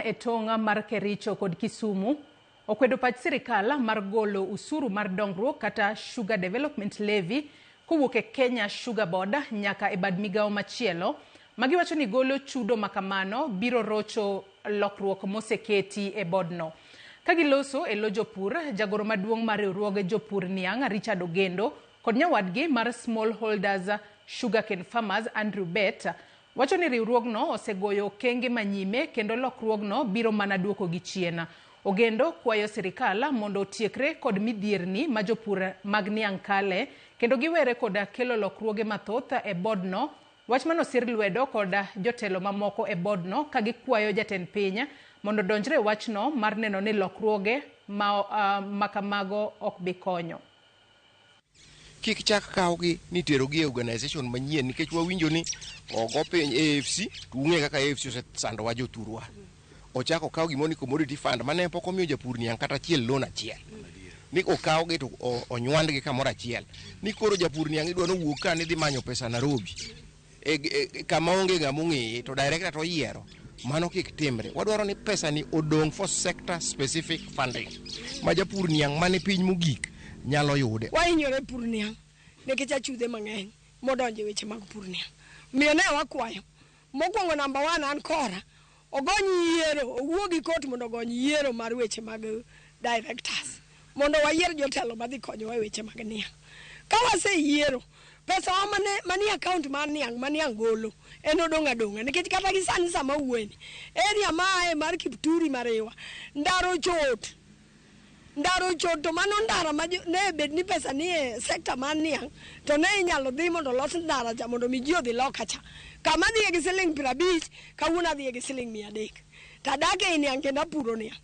e tong' mar Kericho kod Kisumu okwedo pach sirikal mar golo usuru mar dongruok kata Sugar Development Levy kowuok e Kenya Sugar Board nyaka e bad migawo machielo magiwacho ni golo chudo makamano biro rocho lokruok moseketi e bodno. Ka giloso e lo jopur, jagoro maduong' mar riwruoge jopur niang' Richard Ogendo kod nyawadgi mar Smallholders Sugarcane Farmers Andrew Bett wacho ni riwruogno osegoyo okenge manyime kendo lokruogno biro mana duokogi chien. Ogendo kwayo sirikal mondo otiekre kod midhierni ma jopur mag niang' kale kendo giwere kod kelo lokruoge mathoth e bodno. Wach manosir lwedo kod jotelo mamoko e bodno ka gikwayo jatend piny mondo odonjre e wachno mar neno ni lokruoge ma kamago ok bi konyo. Kik chak kawgi ni terogi e organization manyien nikech wawinjo ni ogo piny AFC to ung'e kaka AFC osesandowa jothurwa. Ochako okaw gimoro ni commodity fund mane pok omiyo japur niang' kata achiel loan achiel. Ni okawgi to onywandgi kamoro achiel. Ni koro japur niang' idwa nowuog ka ni dhi manyo pesa Nairobi. E kama onge ng'ama ong'eye to director to oyiero. Mano kik timre. Wadwaro ni pesa ni odong' for sector specific funding. Ma japur niang' mane piny mogik nyalo yude. Wahinyore pur niang' nikech achudhe mang'eny modonjo e weche mag pur niang'. Omiyo ne wakwayo mokwongo namba 1 an kora ogony yiero, owuo gi kot mondo ogony yiero mar weche mag directors mondo wayier jotelo madhi konyowa e weche mag niang'. Ka waseyiero, pesa wa manie account mar niang' ma niang' golo en odong' adong'a nikech kata gi sani sama awuoyeni area ma aye mar Kipturi Mariwa ndara ochot. Ndara ochot to mano ndara ma ne bed ni pesa ni e sector mar niang' to ne inyalo dhi mondo olos ndara cha mondo mi ji odhi loka cha. Kama adhiye gi siling 50 kawuono adhiye gi siling 300. To adak ei niang' kendo apuro niang'.